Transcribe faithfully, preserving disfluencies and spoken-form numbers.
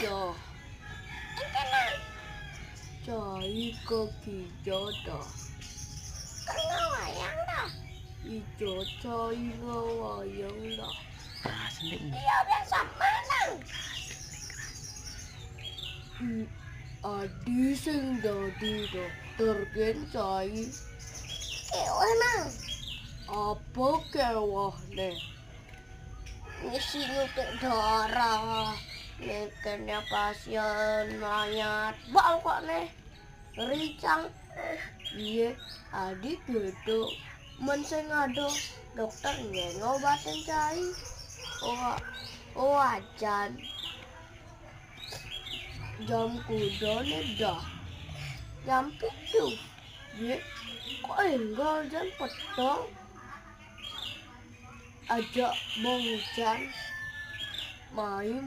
Yo. Cai kok ijo to. Kena wayang to. Ijo cai ngawayang to. Iya, biasa menang. Adi sing dadi dokter gen cai. Keweh, Mang. Apa kewehne? Ngisi nyuntik darah, ngekene pasien mayat. Bak kok neh. Rincang. Iye, adi gedhe. Men sing ado dokter nggih ngobatin cai. Oh, oh, ajan. Jam kudone dah. Jam pitu. Ye, kok enggak jam petang? Aja mau hujan. Main